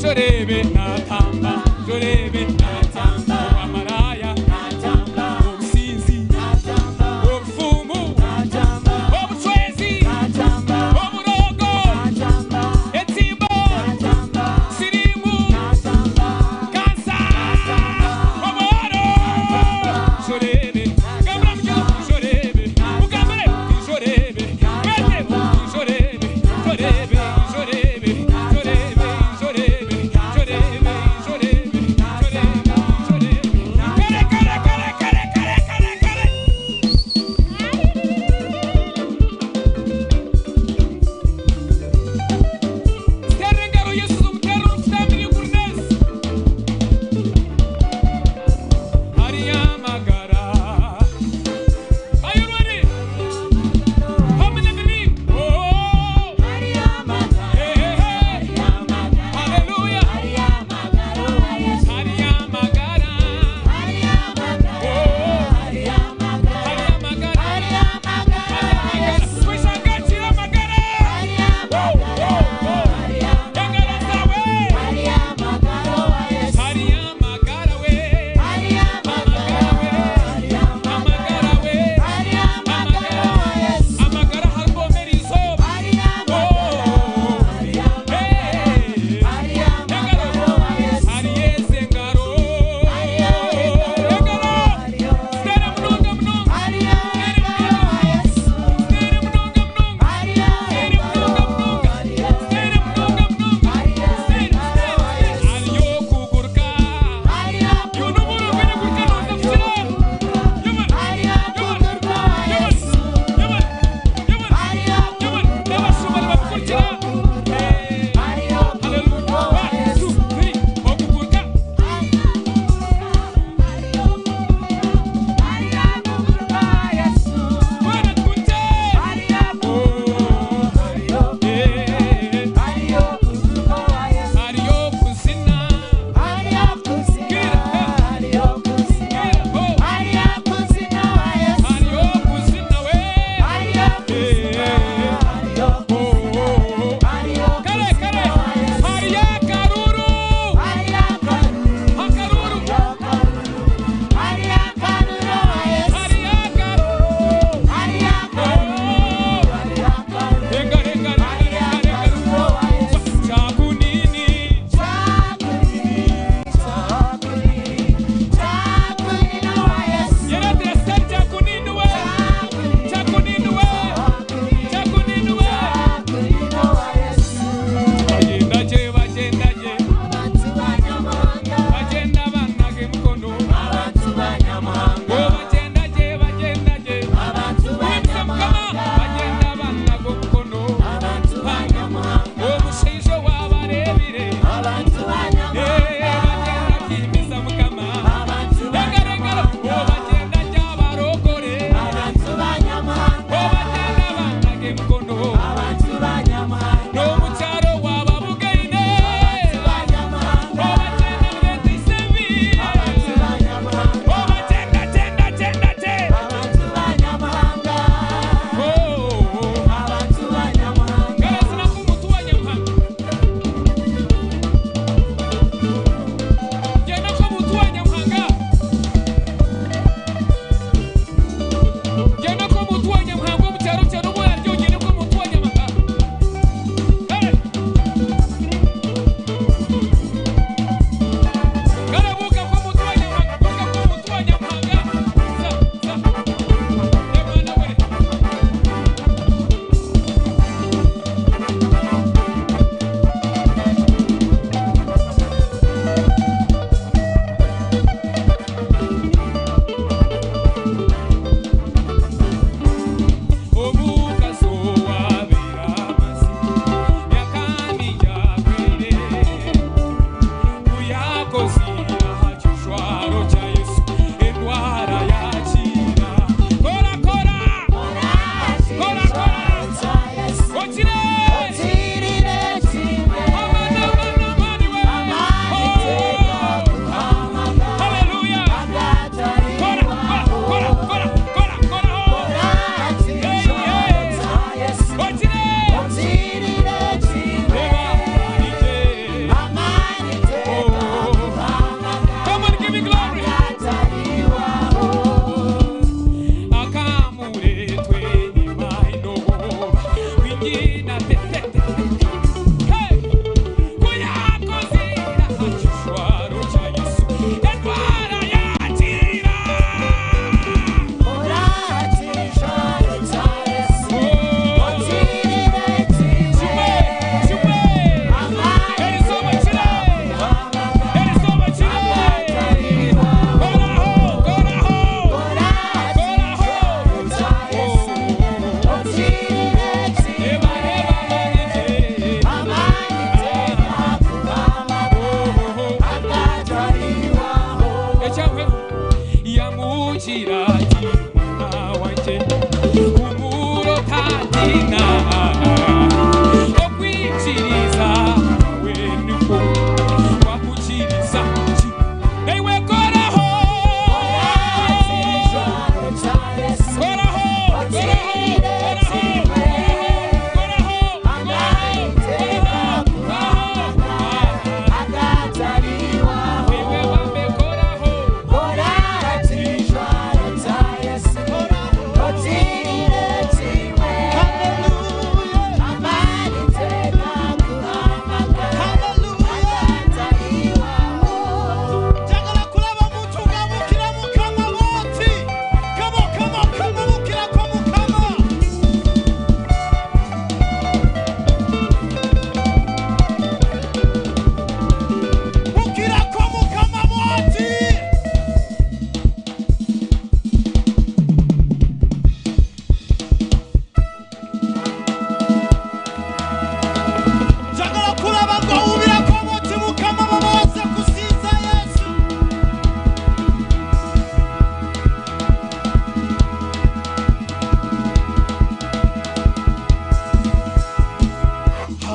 Jorebe natamba, Jorebe natamba, obwamaraya natamba, obusinzi natamba, obufumu natamba, obucwezi natamba, oburogo natamba, etsimbo natamba, sirimu natamba, kansa oboro Jorebe, gambira mukino Jorebe, mugambire Jorebe, mwete Jorebe, Jorebe, Jorebe, Jorebe, Jorebe, Jorebe, Jorebe, Jorebe.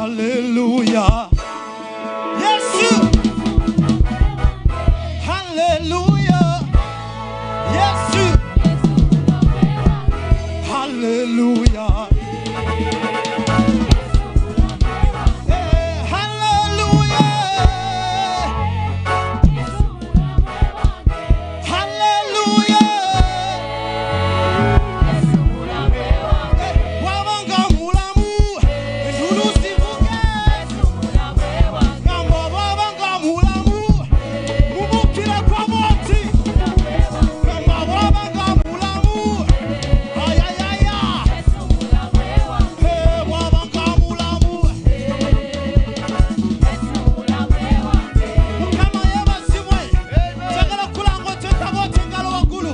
Hallelujah. Yesu. Hallelujah. Yesu. Hallelujah. Hey, hallelujah. Hallelujah. Hey, wabanga mulamu, endulu zivuge. Ngamba wabanga mulamu, mubukire kwa boti. Ngamba wabanga mulamu, ay ay ay ay. Hey, wabanga mulamu. Mukama yeebazibwe. Njagala kulanga oteeka bw'oti engalo waggulu.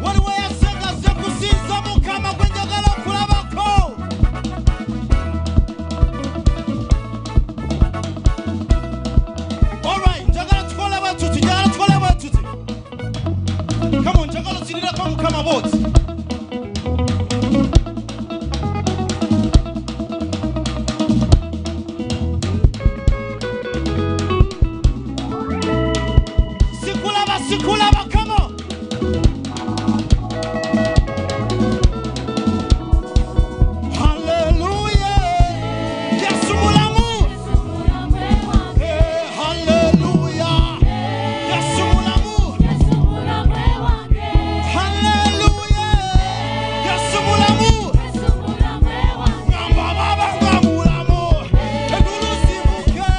Waliwo eyasengaze kusinza Mukama gwe njagala okulabako. Alright, njagala tukole bwe tuti, njagala tukole bwe tuti. Come on, njagala ozirireko Mukama bw'oti. Sikulaba, sikulaba, come on. Hallelujah. Yesu mulamu. Hey, hallelujah. Yesu mulamu. Hallelujah. Yesu mulamu. Ngamba baba nga mulamu. Endulu zivuge.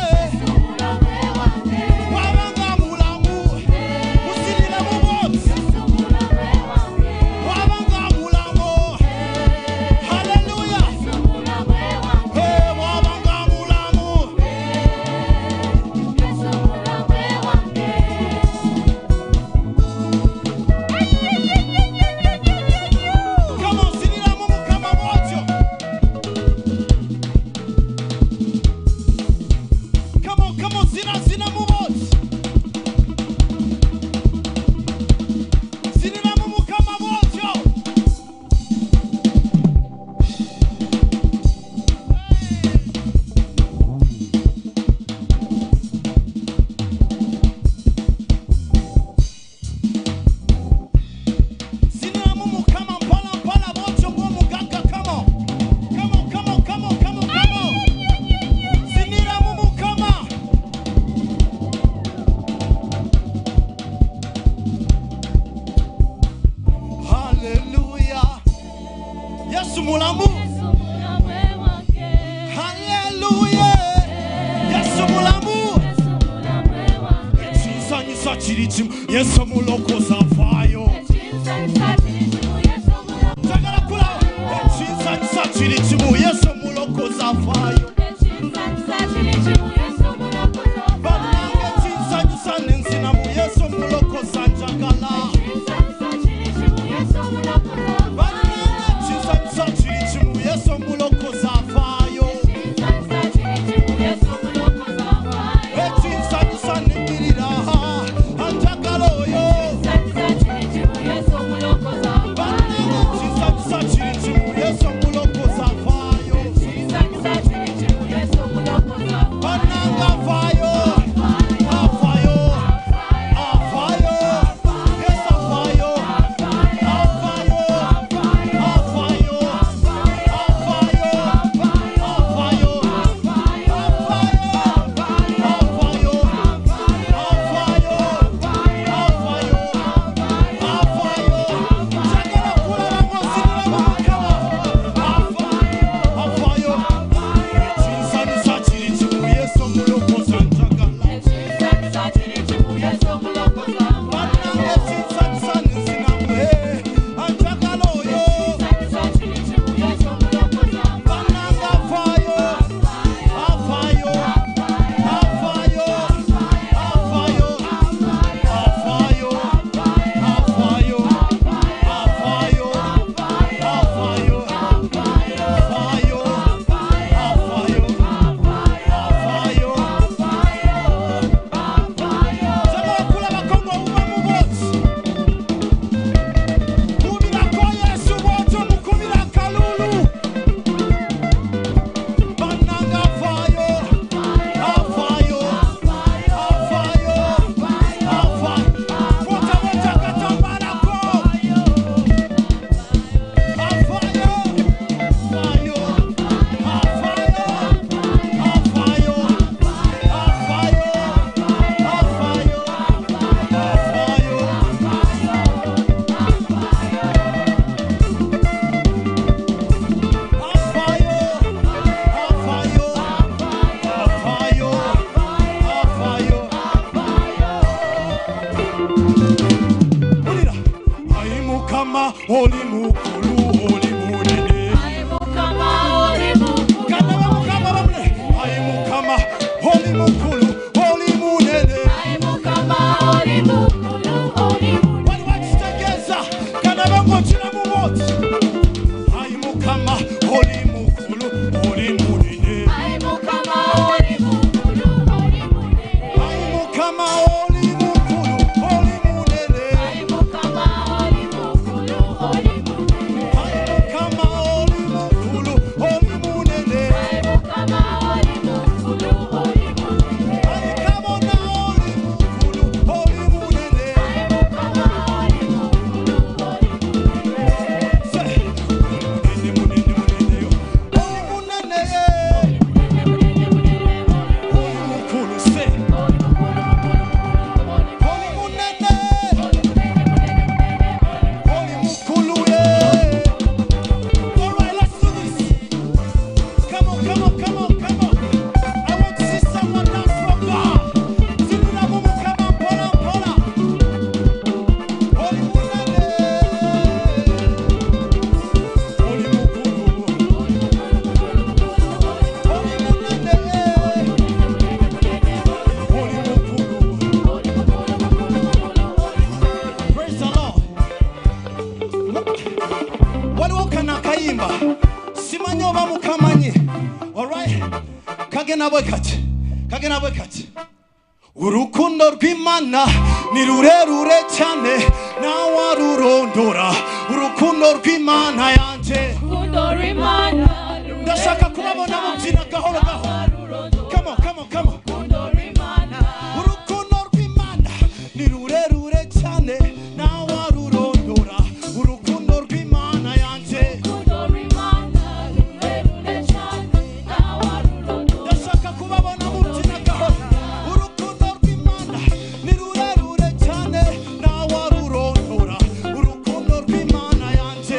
Baba nga mulamu. Musilire mu bwoti. Baba nga mulamu. Hallelujah. Hey, baba nga mulamu. Come on, siniramu Mukama bw'otyo. Come on, come on, zina zina mu bw'oti. Siniramu Mukama bw'otyo. Siniramu Mukama mpola mpola bw'otyo ng'omugagga. Come on. Come on, come on, come on, come on, come on. Siniramu Mukama. Hallelujah. Yesu mulamu. Hallelujah. Yesu mulamu. Ekinsanyusa kiri kimu. Yesu mulokozi afaayo. Njagala kulaba. Ekinsanyusa kiri kimu. Yesu mulokozi afaayo. Bannange ekinsanyusa n'enzinamu. Yesu mulokozi anjagala. Bannange ekinsanyusa kiri kimu. Yesu mulokozi afaayo. Ekinsanyusa nnimirira anjagala oyo. Bannange ekinsanyusa kiri kimu. Yesu mulokozi afaayo. oli mukulu, oli munene. Kandaba Mukama bamune. Ayi Mukama, oli mukulu, oli munene. Waliwo akitegeeza, kandaba ng'okiramu bw'oti. Ayi Mukama, oli mukulu, oli munene. Ayi Mukama, oli mukulu, oli munene. Ayi Mukama, oli mukulu, oli munene. Ayi Mukama, oli mukulu, oli munene. Ayi Kabona, oli mukulu, oli munene. Say, munene, munene, munene, oli munene, oli mukulu, say, oli munene, oli mukulu, yeah. All right, let's do this. Come on, come on, come on, come on. I want to see someone dance for God. Zinura mumu, come on, pola, pola. Oli munene, oli mukulu, oli munene, oli mukulu. Praise the Lord. Waliwo kano akayimba simanyi oba mukamanyi, alright, kagenda bwe kati, kagenda bwe kati. Urukundo rw'Imana ni rurerure cyane, ntawarurondora. Urukundo rw'Imana yanjye, ndashaka kubabona mubyina gahoro gahoro. Come on, come on, come on. Urukundo rw'Imana ni rurerure cyane, ntawarurondora. Urukundo rw'Imana yanjye, ndashaka kubabona mubyina gahoro. Urukundo rw'Imana ni rurerure cyane, ntawarurondora. Urukundo rw'Imana yanjye.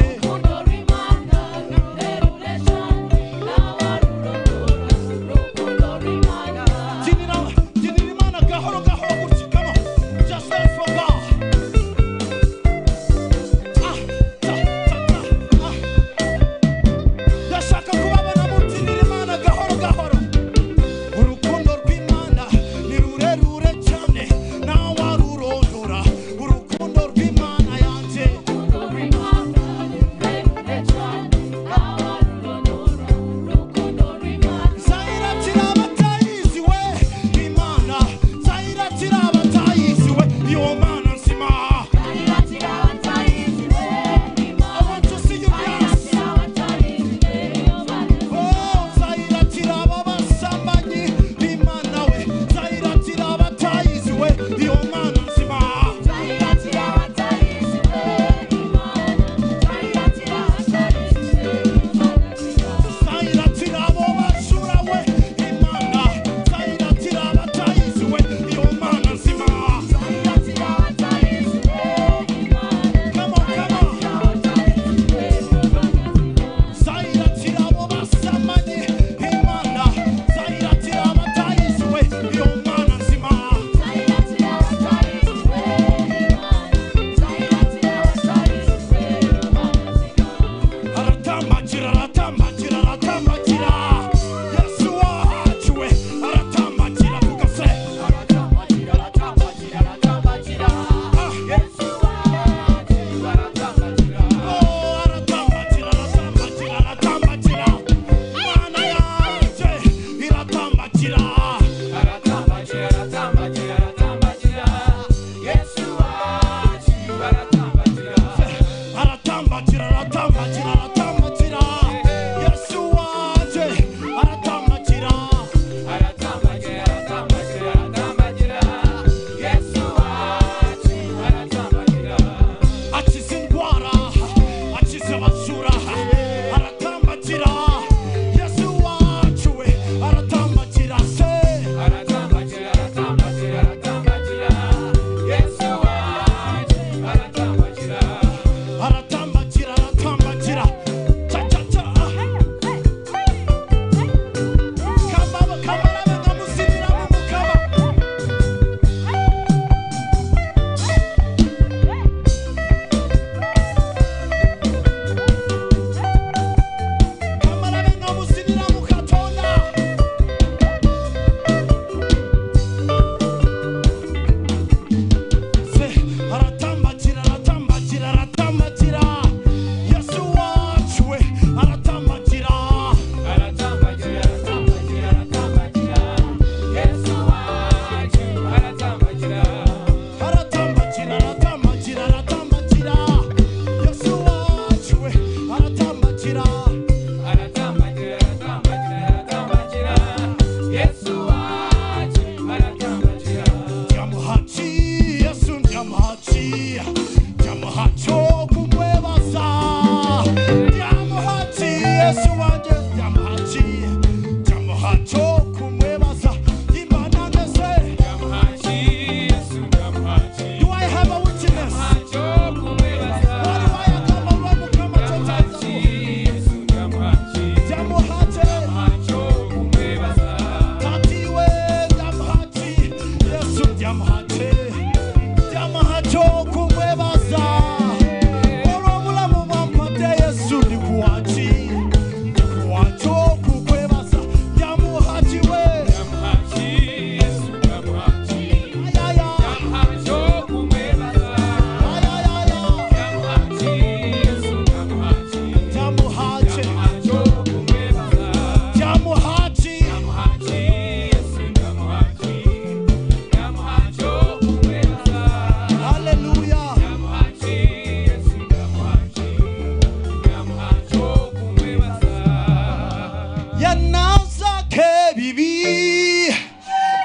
ebibi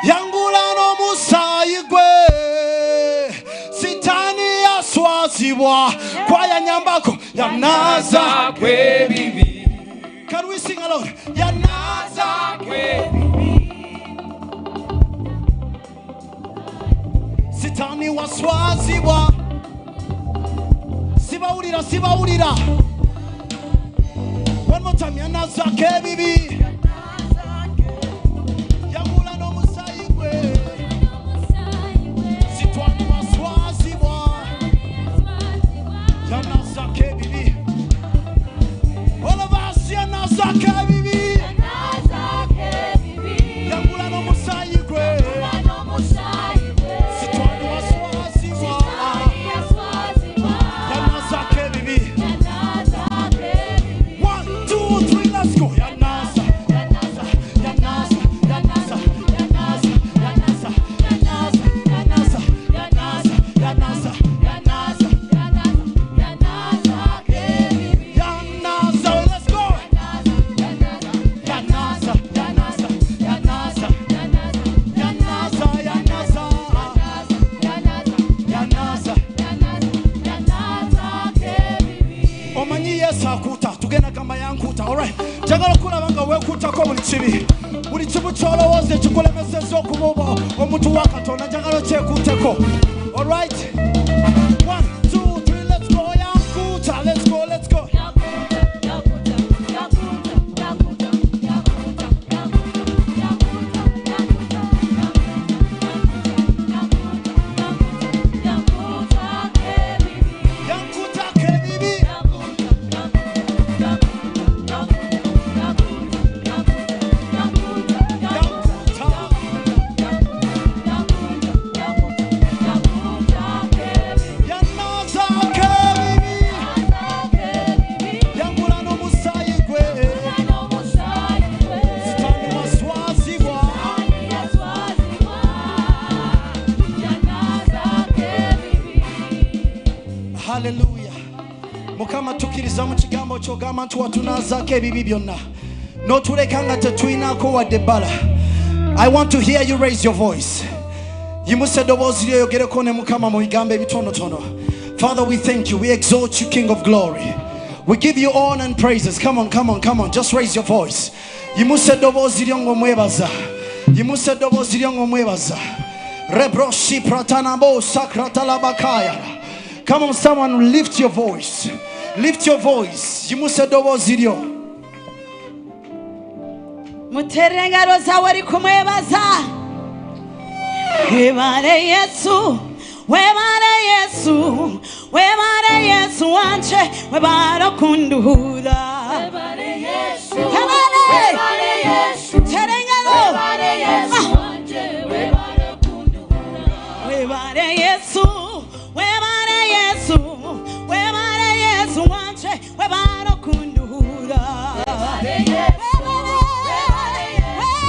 yangula n'omusaayi gwe sitaani yaswazibwa kwayanyambako yanaza kwebibi Can we sing aloud? Yanaza sitaani waswazibwa sibawulira sibawulira one more time yanazako ebibi yagula n'omusaayi gwe sitaani waswazibwa yanazako ebibi all of us yanazako ebibi yagula n'omusaayi gwe sitaani waswazibwa yanazako ebibi. One, two, three, let's go. Yanaza, yanaza, yanaza, yanaza, yanaza, yanaza, yanaza, yanaza, yanaza, yanaza, yanaza, yanaza. Let's go. Yanaza, yanaza, yanaza, yanaza, yanaza, yanaza. Omanyi Yesu akuuta tugenda gamba yankuuta alright njagala okulaba nga weekuutako buli kibi buli kimu ky'olowooza ekikulemesezza okuba oba omuntu wa Katonda njagala okyekuuteko alright. One, two, three, let's go. Yankuuta, let's go, let's go. Yankuutako ebibi. Yankuuta. Yanazaako ebibi yangula n'omusaayi gwe sitaani waswazibwa. Haleluya. Mukama tukkiriza mu kigambo ky'ogamba nti watunaazaako ebibi byonna n'otuleka nga tetulinaako wadde ebbala. I want to hear you raise your voice. Yimusa eddoboozi lyo yogereko ne Mukama mu bigambo ebitonotono. Father, we thank you. We exalt you, King of glory. We give you honor and praises. Come on, come on, come on, just raise your voice. Yimusa eddoboozi lyo ng'omwebaza. Yimusa eddoboozi lyo ng'omwebaza. Rebroshi pratanabo sakratalabakaya. Come on, someone, lift your voice. Lift your voice. Yimusa eddoboozi lyo. Mutere engaro zawe ari kumwebaza. Webare Yesu, webare Yesu, webare Yesu wanje, webare kunduhura. Webare Yesu, Webare. webare Yesu, Tere engaro. Webare Yesu wanje, webare kunduhura. Webare Yesu, webare Yesu, webare Yesu wanje, webare kunduhura. Webare Yesu, webare Yesu,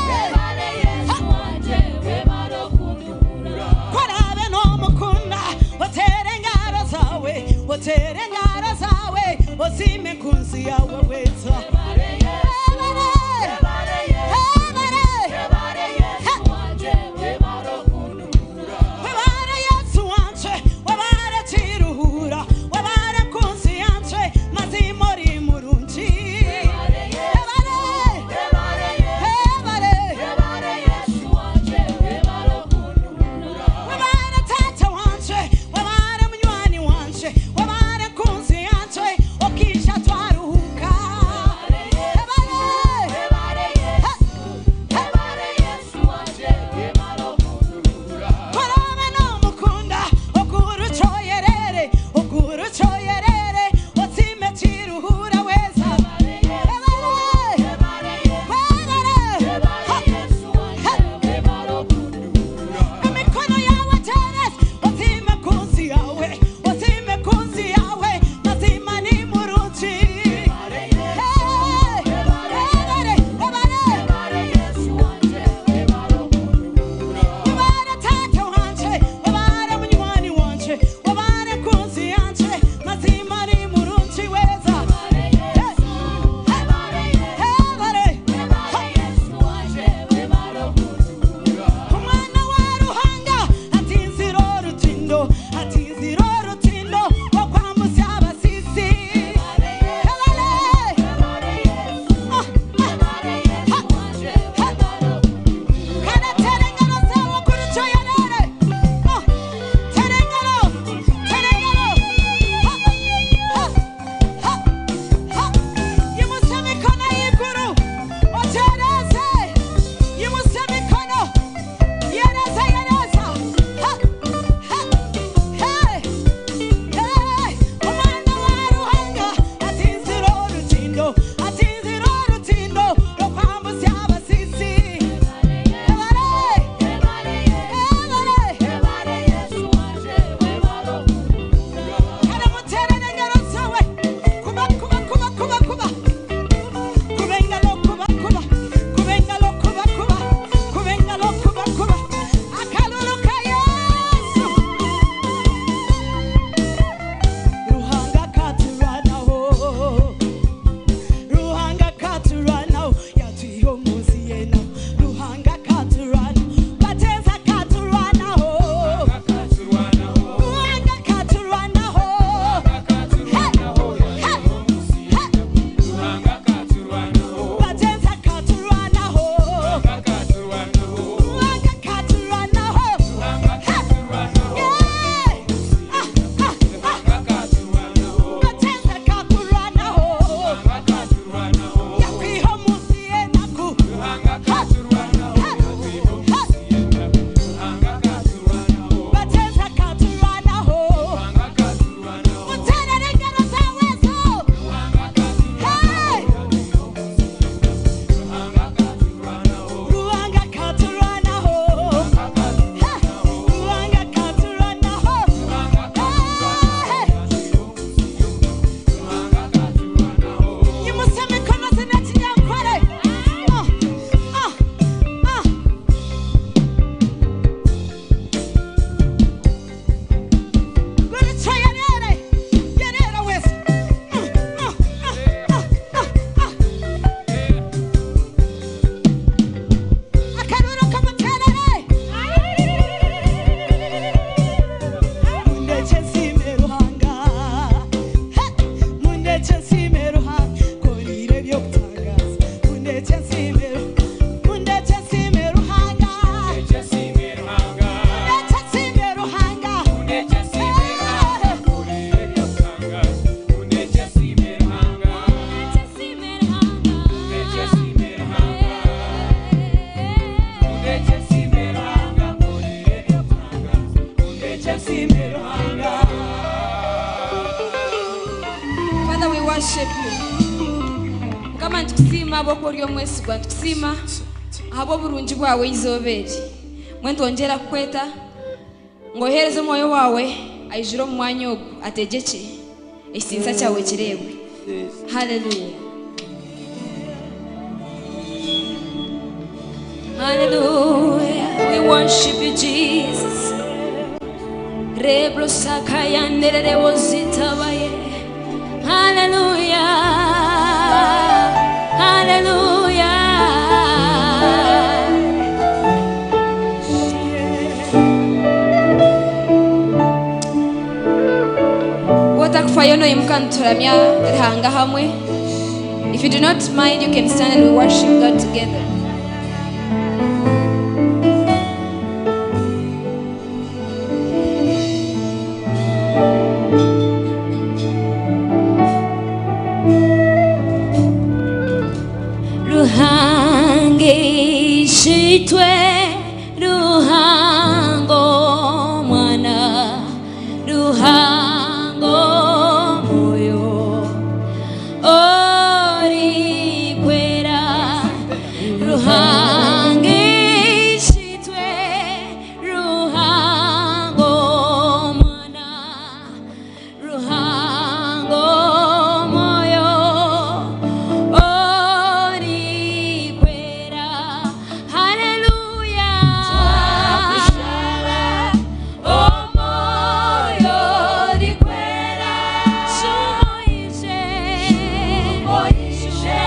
webare Yesu wanje, webare kunduhura. Kwarabe n'omukunda otere engaro zawe otere engaro zawe ozime kunsi yawe weza. Webare Yesu, Haleluya. Mukama nitukusiima ahabw'okuba ori omwesigwa nitukusiima ahabw'oburungi bwawe eizooba eri. Mbwenu twongyera kukweta ngu oheereze omwoyo waawe aijure omu mwanya ogu ategyekye ekitiinisa kyawe kireebwe. Haleluya. Hallelujah. We worship you, Jesus. Rebro sakaya nerere wozitabaye. Hallelujah. Hallelujah. Wotakufayo noimuka nituramya Ruhanga hamwe. If you do not mind, you can stand and we worship God together. Ruhangishitwe ruhango mwana ruhango moyo orikwera ruhangishitwe ruhango mwana ruhango moyo orikwera haleluya omoyo orikwera shumoishe shumoishe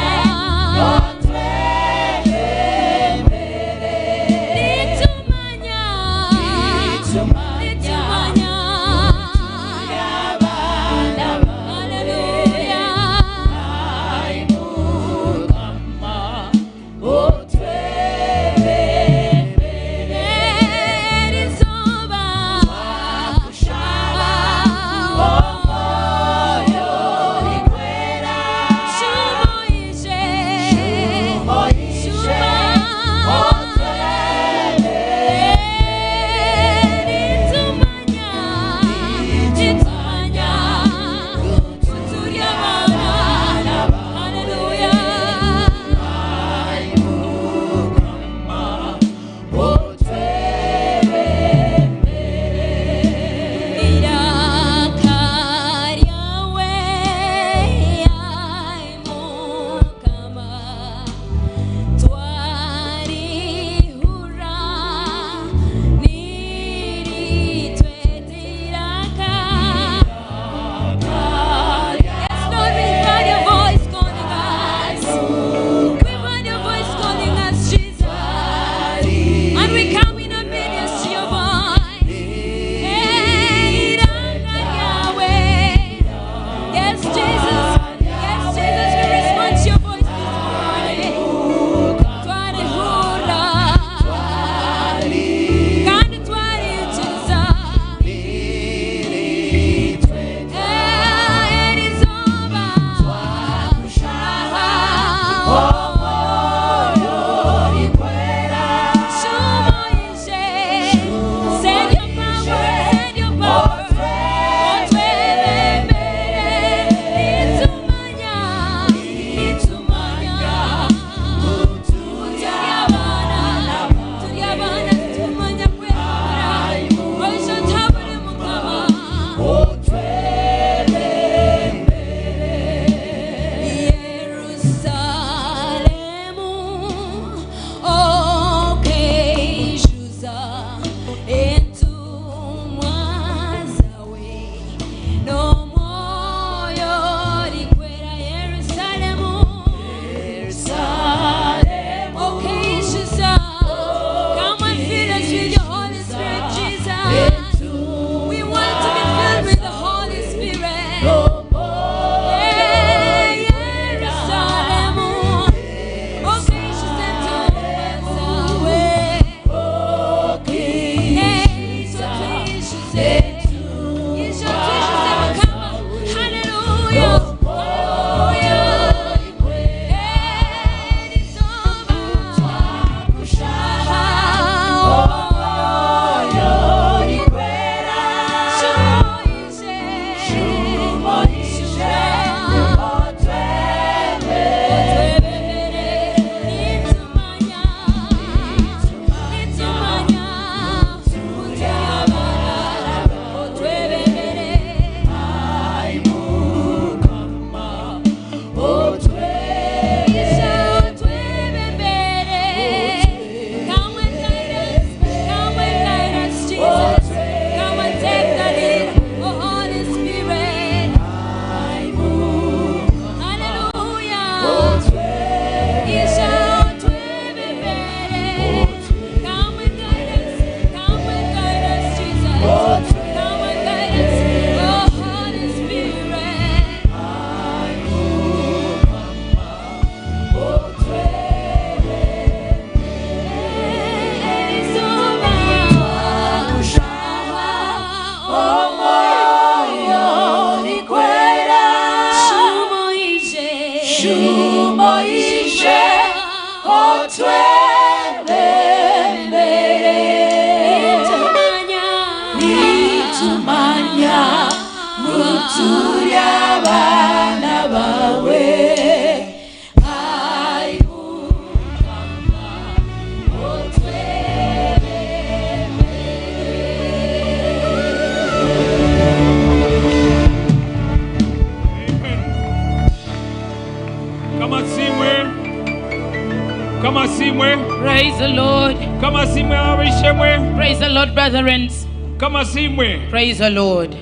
Praise the Lord. Mukama asiimwe ab'eishemwe. Praise the Lord, brethren. Mukama asiimwe. Praise the Lord.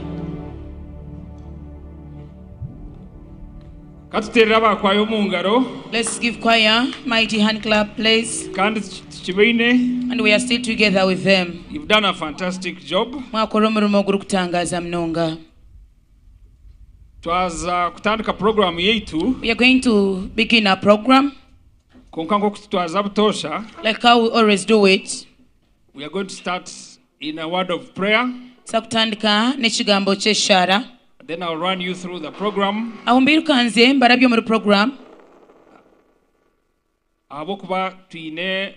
Katuteerere abakwaya omu ngaro. Let's give choir mighty hand clap, please. Kandi tukibaine. And we are still together with them. You've done a fantastic job. Mwakora omurimo ogurikutangaza munonga. Twaza kutandika program yaitu. We are going to begin our program. Konka nk'oku twaza butoosha. Like how we always do it. We are going to start in a word of prayer. Tuza kutandika n'ekigambo ky'eshaara. Then I'll run you through the program. Aho mbirukanze mbarabye omuri program. Ahabw'okuba twine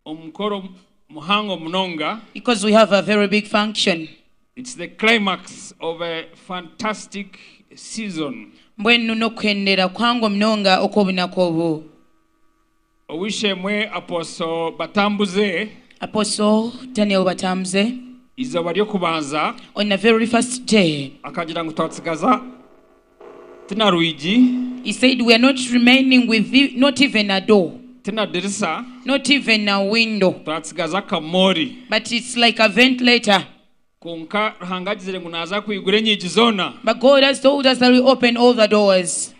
omukoro muhango munonga. Because we have a very big function. It's the climax of a fantastic season. Mbwenu n'okuhendera kuhango munonga okw'obunaku obu. Owishemwe Apostle Batambuze. Apostle Daniel Batambuze. Izooba ry'okubanza. On the very first day. Akagira ngu twatsigaza tina rwigi. He said we are not remaining with not even a door. Tina dirisa. Not even a window. Twatsigaza akamori. But it's like a ventilator. Konka Ruhanga agizire ngu naza kwigura enyigi zoona. But God has told us that we open all the doors.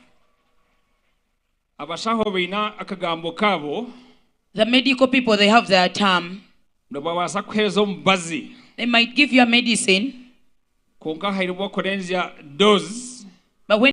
Abashaho baine akagambo kaabo. The medical people, they have their term. Nibabaasa kuheereza omubazi. They might give you a medicine. Konka haine obu bakurenzya dose.